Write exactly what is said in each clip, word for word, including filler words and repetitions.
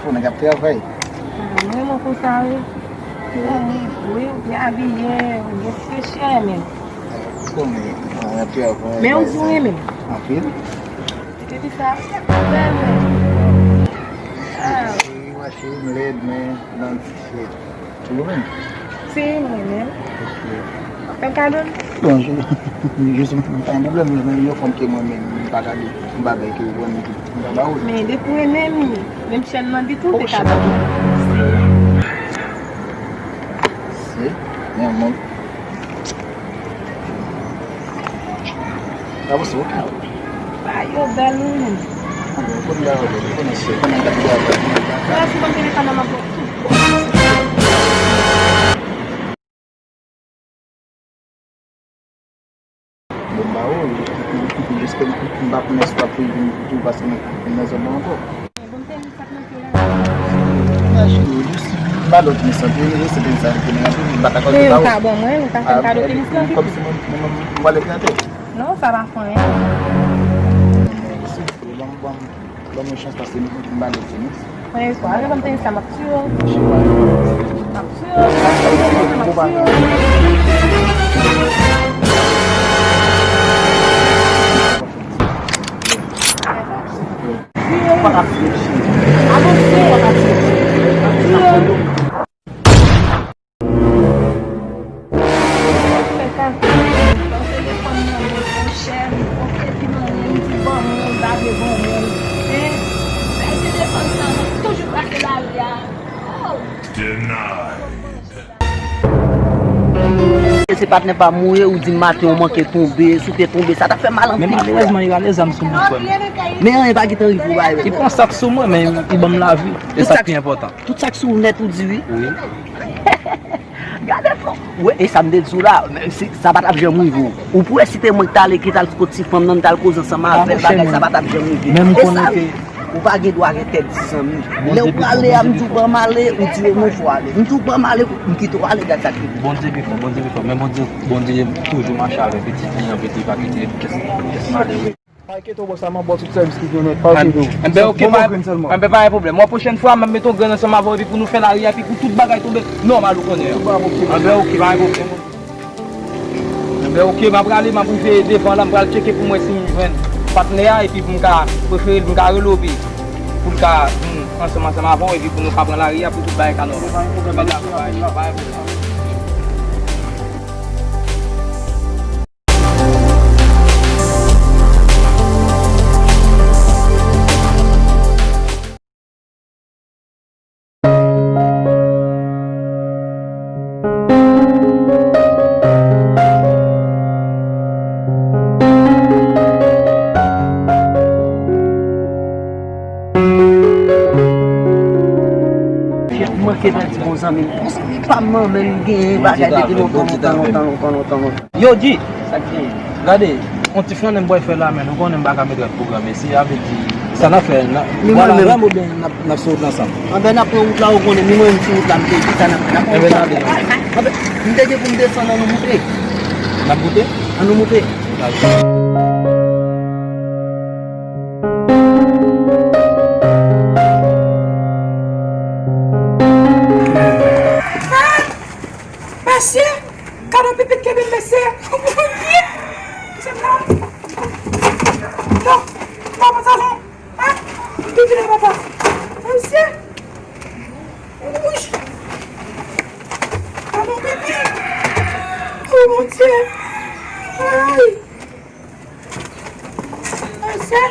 Fò nèg ap travay. Mwen renmen w konsa, wi. Wi, ou byen abiye, ou byen fresh menm. Kòman, ah, ap travay. Men ou di w renmen m. Anpil. Depi sa, sa bèl menm. Ah. Cheri, wa cheri, m lèd, men nan ti fèt. Ou renmen m? Si, m renmen l. Ok. W ap fè m kado l? Bon, je, je, m pa gen pwoblèm, men yon fanm ke mwen menm, m pa gade yon bagay ke ou renmen, m pa ba ou l. Men depi w renmen m, menm chèn nan di tou, se kado. Si. Si, men mwen. Avanse, ok. Ba yo bèl wi. Kote la, kote la, kote la. Mwen si mwen telefòn nan mwen. Bon, ba ou, jis ke m pa konnen si w ap vin tou pase nan, nan zòn nan ankò. Imajine w, jis m ba l tenis lan, te rese tenis lan, te rese anpil, m pa ta kòze ba ou. Men ou ka ban mwen, ou ka fè m kado tenis lan, kòmsi mwen, mwen, mwen, mwen pral eklate. Non, sa pa fè anyen. Ban m, ban m, ban m yon chans pase m, m ba l tenis. Mwen espwa, lè ban m tenis la, m ap tiye w. M ap tiye w, m ap tiye w, m ap tiye w. Avanse, avanse. Fè sa. Pran telefòn nan men, monchè, m konfye pi nan men, m di ban mwen, m pa vle ban mwen. Hein? Bay telefòn nan, toujou pase lari a. Oh! Denied. Se patnè pa m ou ye, ou di maten ou manke tonbe, si w te tonbe, sa t ap fè mal anpil. Men malerèzman, li rale zam sou mwen, frè m. Men anyen pa gentan rive w, bay. Li pran sa k sou mwen, men li ban m lavi. E sa k pi enpòtan. Tout sa k sou ou nèt, ou di wi. Wi. Gade fò. Wi, e sa m te di w la, men si, sa pa t ap janm rive w. Ou pou wè si te mwen k t ale, ki t al kot ti fanm nan, m t al koze ansanm avè l, bagay sa pa t ap janm rive. Men m konnen ke Ou pa gen dwa gen tèt di zanmi. Lè w prale a, m di w ban m ale, ou di w non, fò ale. M di w ban m ale, m kite w ale, gad sa k rive. Bondye pi fò, Bondye pi fò. Men Bondye, Bondye toujou mache avèk pitit li an, pitit li pa kite pyès, pyès malere. Pa enkyete w, bòs la, m ap ba w tout sèvis ki gen nèt. Pa enkyete w. Enben, oke, pa, enben, pa gen pwoblèm. Mwa pwochèn fwa, m ap mete yon grenn ansanm avè w epi pou nou fè lari a, epi pou tout bagay tonbe nòmal, ou konnen. Enben, oke, pa gen pwoblèm. Enben, oke, m ap rale, m ap rive devan la, m pral tcheke pou m wè si m jwenn patnè a, epi pou m ka prefere l, pou m ka rele w, epi pou l ka vin ansanm, ansanm avè w, epi pou nou ka pran lari a, pou tout bagay ka nòmal. Enben, dakò, pa gen pwoblèm. Manke pèdi bon zanmi m. Bon zanmi pa m nan, men m genyen bagay depi lontan, lontan, lontan, lontan, lontan, lontan. Yo, G, sa k genyen? Gade, yon ti flannen m pral fè la, men ou konnen m pa ka met rad pou granmesi, sa vle di, sa n ap fè, n ap, vwala, menm oubyen n ap, n ap sou wout la ansanm? Anben, n ap pran wout la, ou konnen, ni mwen menm sou wout la, m te di sa n ap, n ap pran wout la. Anben, m te gen pou m desann, ann nou moute. N ap moute? Ann nou moute. Mesye, gade yon pipi k kenbe m, mesye. Mesye, non. Non, non, non, non. Hein? Pipi la, papa. Mesye. Wouch. Gade yon pipi. Oh, mon Dieu. Ay. Mesye.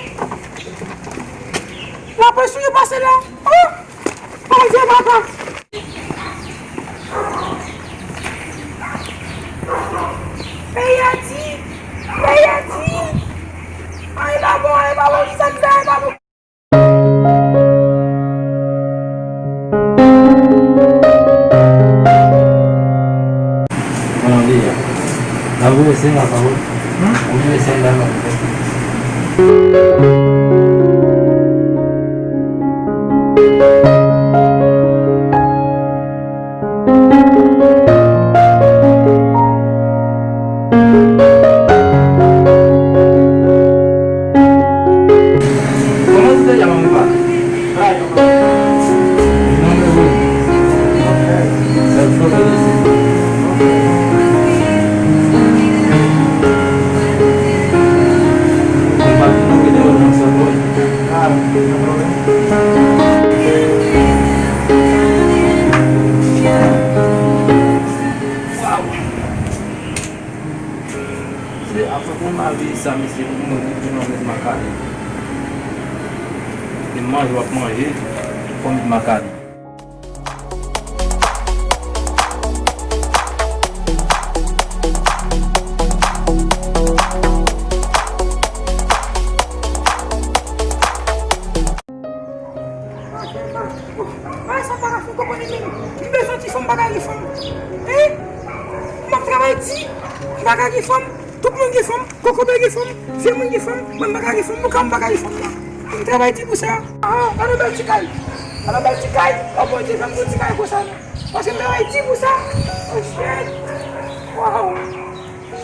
Lapolis toujou pase la. Oh! Bondye, papa. Peyi a di. Peyi a di. Ay, pa bon, ay, pa bon, sa k fè, ay, pa bon. Konnen w deja. N ap voye sen la, pa wè. Hmm? Ou voye sen la, non. Kòman w te jan manmi pa? Travay ankò. Sa mesye, pou mwen tout jounen w met makali. E manje w ap manje, fò w met makali. Ay, sa pa ka fè kòkòt li menm. M bezwen ti fanm, m pa ka gen fanm. Hein? M ap travay di, m pa ka gen fanm. Tout moun gen fanm. Kokobe gen fanm. Vye moun gen fanm. Mwen, m pa ka gen fanm. Mwen, m pa ka gen fanm, non. M travay di pou sa. Ah, pa nan bèl ti kay. Pa nan bèl ti kay. Oh, Bondye, fè m gon ti kay konsa, non. Paske m travay di pou sa. Oh, shit. Wow.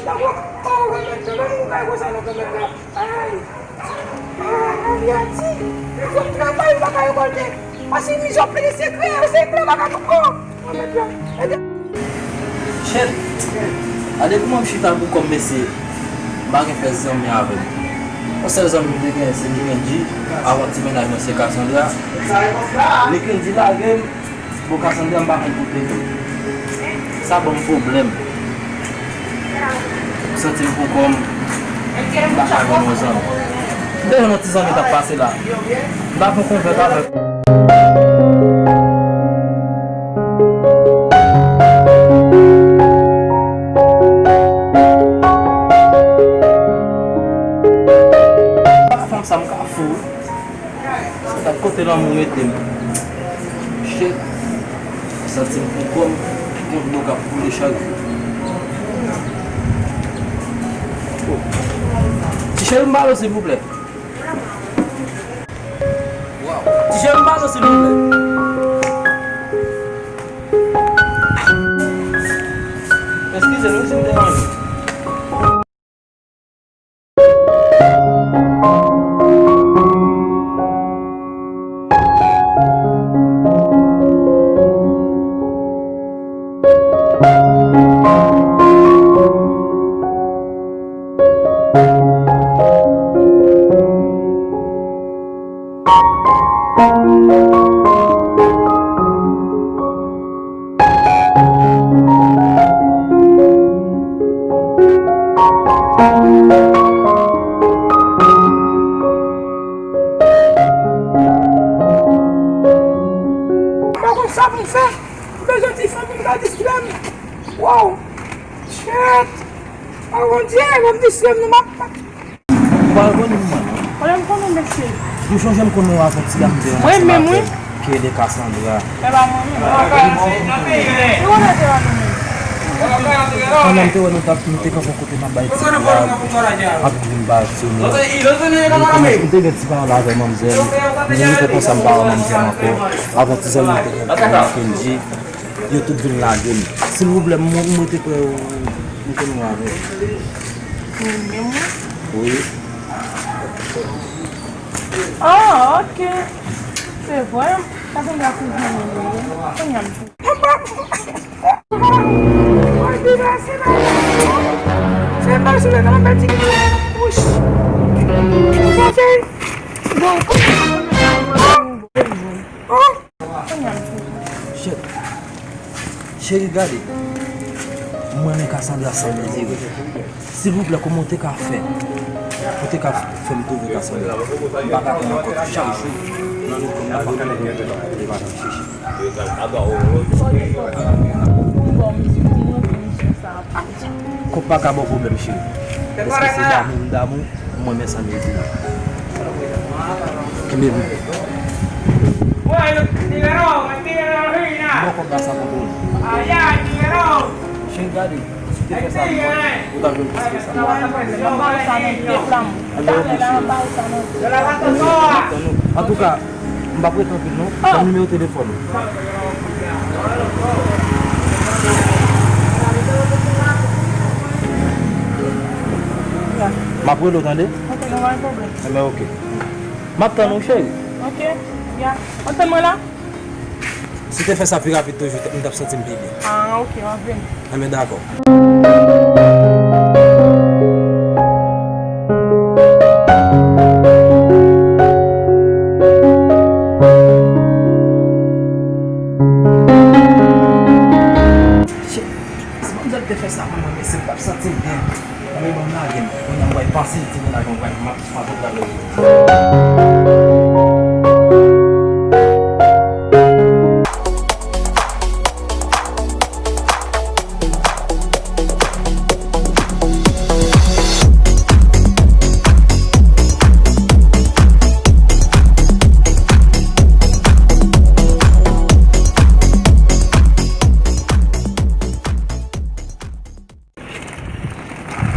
Dakò. Oh, kanmenm, kanmenm, m pa ka konsa, non, kanmenm, la. Ay. Ah, Ariati, li konn travay, li pa ka rekòlte. Paske li jwenn plis sekrè, yo se plan pa ka tout bon. Mwen menm la, ede. Shit. A depi mwen m chita pou kò m, mesye, m pa gen fè zanmi avè m. Yon sèl zanmi m te gen, se Nikenji. Avan ti mennaj mwen, se Cassandra. Nikenji lage m. Bon, Cassandra, m pa konn kote. Sa ban m pwoblèm. M santi m pou kò m. M pa ka jwenn yon zanmi. M te jwenn yon ti zanmi t ap pase la. M ta fè yon konvèt avè l. Fanm sa m ka fou. Sa kote lanmou mete m. Shit. Santi m pou kò m, kont dlo k ap koule chak jou. Oh. Ti cheri m balo, silvouplè. Wow. Ti cheri m balo, silvouplè. Eskize nou si m deranje. Pa konn sa pou m fè. M bezwen ti fanm pou m ka distrè m. Wow. Shit. Oh, Bondye, ban m distrè m, non, m ap Ou pa rekonèt mwen, non? Mwen menm konnen, mesye. M sonje m konn ou avan ti dam te ranmase m avè l, ki rele Cassandra. Mwen pa mwen menm. Ou konnen se pa nou menm. Pandan m te wè nou t ap, nou te kanpe yon kote, m ap bay ti blag, m ap vin ba sou nou. M te gen ti pawòl avè manmzèl, men li fè konsa m pa wè manmzèl ankò. Avan ti zanmi m te gen, Kenji. Yo tout vin lage m. Silvouplè, m, m rete prè ou, m konnen w avè m. Ou menm, wi? Wi. Oh, ok. Se vre. Sa sanble ak ou jwenn li, wi. Kounye a m tou. Se pa sou le nan bèl ti bouch. Sa se bon. Oh. Shit. Cheri, gade. Mwen renmen Cassandra san mezire. Silvouplè, kòman w te ka fè? Ou te ka fè m twouve Cassandra? M pa ka pran ankò chak jou nan nou kòm nan pa ka nan nou kòm li pa nan chèche. Kòb pa ka ba w pwoblèm, cheri. Èske se damou m damou? Mwen, men sa m di la. Kenbe m. Bon, kòb la sa pou ou. Cheri, gade, si w te fè sa pou mwen, ou t ap jwenn plis ke sa. Antouka, m p ap rete anpil non. Ban m nimewo telefòn ou. M ap rele w, tande? Ok, non, pa gen pwoblèm. Enben, ok. M ap tann ou, cheri. Ok, ya. W ap tann mwen la? Si w te fè sa pi rapid toujou, m t ap santi m pi byen. Ah, ok, m ap vini. Enben, dakò. Shit. Si manmzèl Te fè sa pou mwen, mesye, m t ap santi m byen. Mwen menm m lage m. Kounye a m pral pase l, ti mennaj mwen pral m ap fè tout bagay.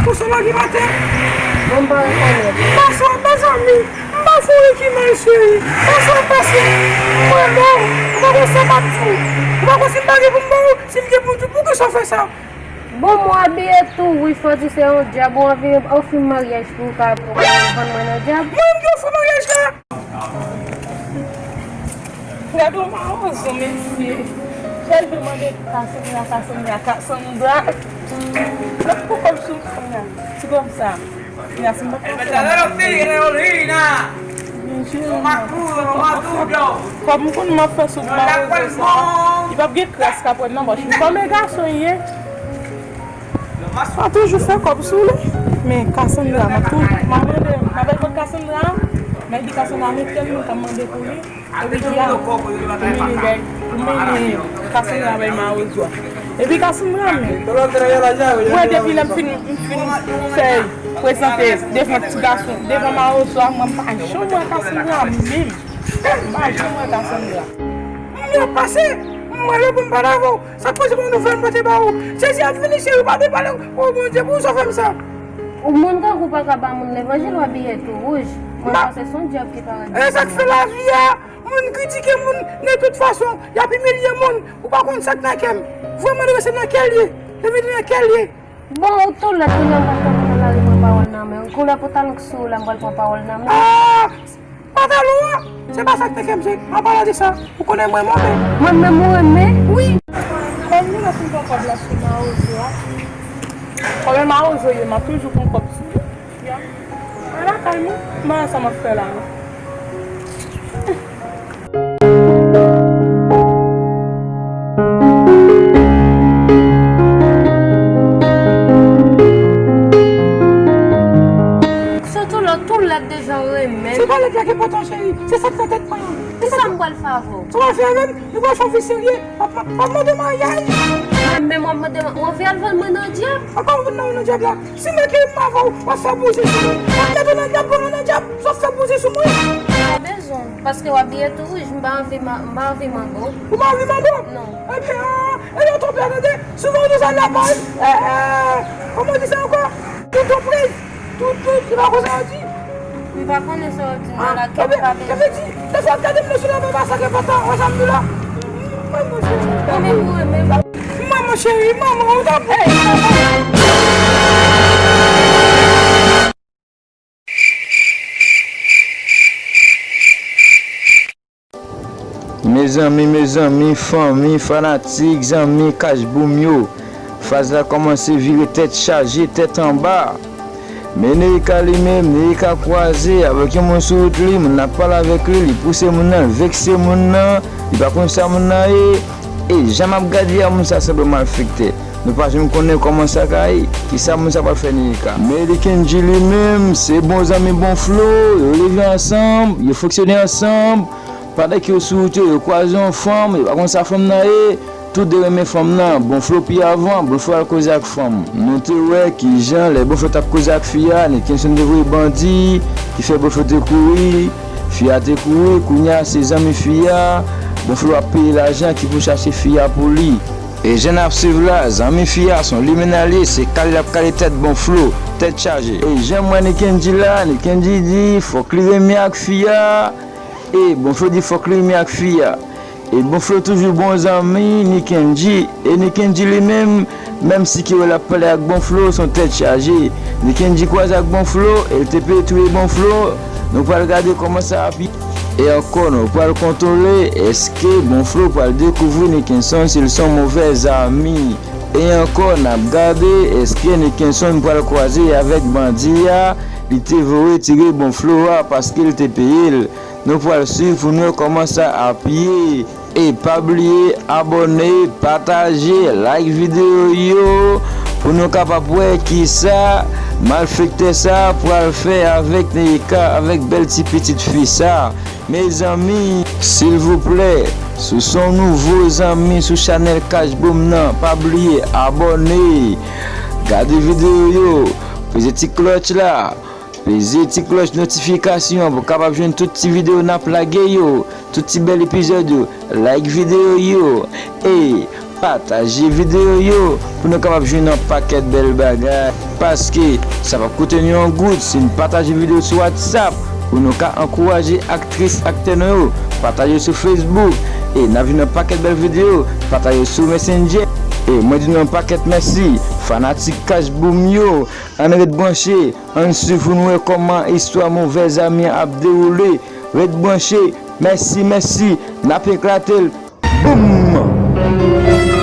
Bonswa, Lagi Maten. Bon, m pa rekonèt. Bonswa, mezanmi. M pa fè w ki mal, cheri. Bonswa, bonswa. Mwen, non. Ou pa konn sa m ap di w. Ou pa konn si m pa gen pou m ba w, si m gen pou m di w. Poukisa w fè sa? Bon, mwen abiye tou wouj, fò di se yon dyab ou anvi ofri m maryaj pou w ka, pou w ka vann mwen nan dyab. Mwen menm ki ofri maryaj la? Gade yon mawozo, mesye. Chèlbè mande Cassandra, Cassandra, Cassandra. Lòt pou kòb sou kòb la. Ti kòb sa. Kòb m konn m ap fè sou mawozo sa. Li p ap gen kras k ap wè nan pòch li. Kòman gason ye? M ap toujou fè kòb sou li. Men Cassandra, m ap tou, m ap mande, m ap al kot Cassandra. M ap di Cassandra, men tèl moun k ap mande pou li. Epi di a, pou mennen bay, pou mennen Cassandra bay mawozo a. Epi Cassandra, men, mwen depi lè m fin, m fin fè prezante devan ti gason, devan mawozo a, mwen m pa janm wè Cassandra menm. M pa janm wè Cassandra. M wè pase, m wè lè pou m pale avè w. Sa k poze m yon nouvèl m pote ba ou. Jezi ap vini, cheri, ou pa dwe pale, o Bondye, pou sa w fè m sa. Ou moun tankou w pa ka ba moun levanjil, w abiye tou wouj. Mwen panse se yon dyab ki parèt. E sa k fè lavi a, moun kritike moun de tout fason, y ap imilye moun. Ou pa konn sa k nan kè m. Vrèman, dwe se nan kè l ye. Depi nan kè l ye. Bon, ou tou lèd, kounye a m pral kanpe nan lari pran pawòl nan men w. Koulè pantalon k sou ou la, m pral pran pawòl nan men w. Ah! Pantalon an, se pa sa k te fè m, se, an palan de sa, ou konnen mwen renmen. Mwen menm ou renmen? Wi. Kòm nou la fin pran kòb la sou mawozo a. Kòm e mawozo ye, m ap toujou pran kòb sou li. Ya. Ala kay mwen, m pa wè sa m ap fè la non. Sitou lè tou lèd deja renmen. Se pa lèd la ki enpòtan, cheri. Se sa k nan tèt mwen an. Kisa m pral fè avè w? Sa w pral fè avè m? Nou pral fè yon vi serye. W ap, w ap mande maryaj. Mwen menm w ap mande, w anvi al vann mwen nan dyab? Ankò w vann nan dyab la. Si mwen ki renmen avè w, w ap fè bouzen sou mwen. W ap mete w nan dyab, pran mwen nan dyab, w ap fè bouzen sou mwen. Pa bezwen, paske w abiye tou wouj, m pa anvi ma-, m pa anvi mango. Ou pa anvi mango? Non. Ebyen, ah, ebyen, w twonpe a, tande. Souvan w di sa nan paj, eh, eh, kòman w di sa ankò? Tout anpriz, tout, tout, li pa konn sa w di. M pa konnen sa w di nan la, kè m pa bezwen. Sa vle di, defwa w ap gade m nan sou la, men pa sa k enpòtan, wè sa m di w la. Mwen, mon cheri. Mwen menm ou renmen. Manman cheri, manman, ou ta. Mezanmi, mezanmi, fanmi, fanatik, zanmi, kachboum yo. Faz la kòmanse vire tèt chaje, tèt anba. Men Neïka li menm, Neïka kwaze avèk yon moun sou wout li, moun nan ap pale avèk li, li pouse moun nan, li vekse moun nan, li pa konn sa moun nan ye. E jan m ap gade a, moun sa sanble malfektè. Nou pa janm konnen kòman sa ka ye. Kisa moun sa pral fè Neïka? Men Nickenji li menm, se bon zanmi Bon Flo, yo leve ansanm, yo fonksyone ansanm. Pandan ke yo sou wout yo, yo kwaze yon fanm, yo pa konn sa fanm nan ye. Tou de renmen fanm nan. Bon Flo pi avan, Bon Flo al koze ak fanm. Nou te wè kijan lè Bon Flo t ap koze ak fi a, Nickenson te voye bandi, ki fè Bon Flo te kouri. Fi a te kouri, kounye a se zanmi fi a, Bon Flo ap peye lajan ki pou chache fi a pou li. E jan n ap swiv la, zanmi fi a se yon limenal ye, se kale l ap kale tèt Bon Flo, tèt chaje. E jan m wè Nickenji la, Nickenji di fòk li renmen ak fi a, e Bon Flo di fòk li renmen ak fi a. E Bon Flo toujou bon zanmi Nickenji. E Nickenji li menm, menm si ke wè l ap pale ak Bon Flo, se yon tèt chaje. Nickenji kwaze ak Bon Flo, e l te peye touye Bon Flo. Nou pral gade kòman sa ap ye. E ankò, nou pral kontwole, èske Bon Flo pral dekouvri Nickenson si l se yon movè zanmi? E ankò, n ap gade, èske Nickenson pral kwaze avèk bandi a, li te voye tire Bon Flo a paske l te peye l? Nou pral swiv pou nou wè kòman sa ap ye. E pa bliye abòne, pataje, like videyo yo. pou nou kapab wè kisa malfektè sa pral fè avèk Neïka, avèk bèl ti pitit fi sa. Mezanmi, silvouplè, si w se yon nouvo zanmi sou chanèl Cash Boom nan, pa bliye abòne, gade videyo yo, peze ti klòch la, peze ti klòch notifikasyon pou w kapab jwenn tout ti videyo n ap lage yo, tout ti bèl epizòd yo, like videyo yo, e pataje videyo yo pou nou kapab jwenn yon pakèt bèl bagay. Paske sa p ap koute nou yon goud si n pataje videyo sou WhatsApp pou nou ka ankouraje aktris, aktè nou yo. Pataje sou Facebook e n ap jwenn yon pakèt bèl videyo. Pataje sou Messenger. E mwen di nou yon pakèt mèsi, fanatik Cash Boom yo. Ann ret branche, ann swiv pou nou wè kòman istwa movèzami an ap dewoule. Ret branche, mèsi, mèsi, n ap eklate l. Boom!